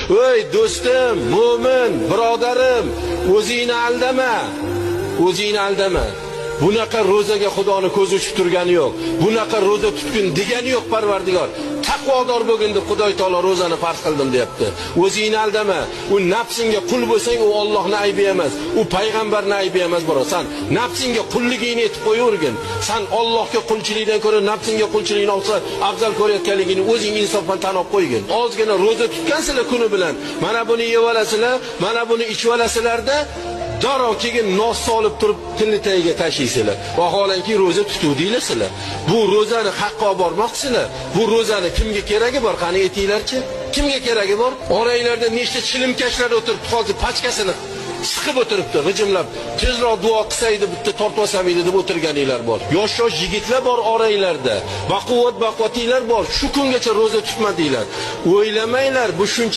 Ey do'stim, mo'min, birodarim, o'zingni aldama. O'zingni aldama. Bunaqa ro'zaga Xudoni ko'zi uchib turgani yo'q. Bunaqa ro'za tutgin degani yo'q Parvardigor. Taqvodor bo'lgin deb Xudoy taolo ro'zani farz qildim deyapti. O'zingni aldama. U nafsingga qul bo'lsang, u Allohning aybi emas, u payg'ambarning aybi emas, bro. San nafsingga qulligingni etib qo'yavergin. San Allohga qulchilikdan ko'ra nafsingga qulchilikni afzal ko'rayotganligingni o'zing insofdan tan olib qo'ygin. Ozgina ro'za tutgansizlar kuni bilan, mana buni yeb olasizlar, mana buni ichib olasizlarda, darrov keyin nos solib turib tilni tagiga tashlaysizlar. Vaholanki ro'za tutuvdinglar sizlar. Bu ro'zani haqqa olib bormoqchisizlar. Bu ro'zani kimga keragi bor? Qani aytinglarchi? Kimga keragi bor? Oranglarda nechta chilimkashlar o'tiribdi, hozir pachkasini siqib o'tiribdi, g'ijimlab. Tezroq duo qilsaydi bitta tortib olsam edi deb o'tirganinglar bor. Yosh-yosh yigitlar bor oranglarda. Baquvvat baquvvatinglar bor. Shu kungacha ro'za tutmadinglar. O'ylamanglar, bu shuncha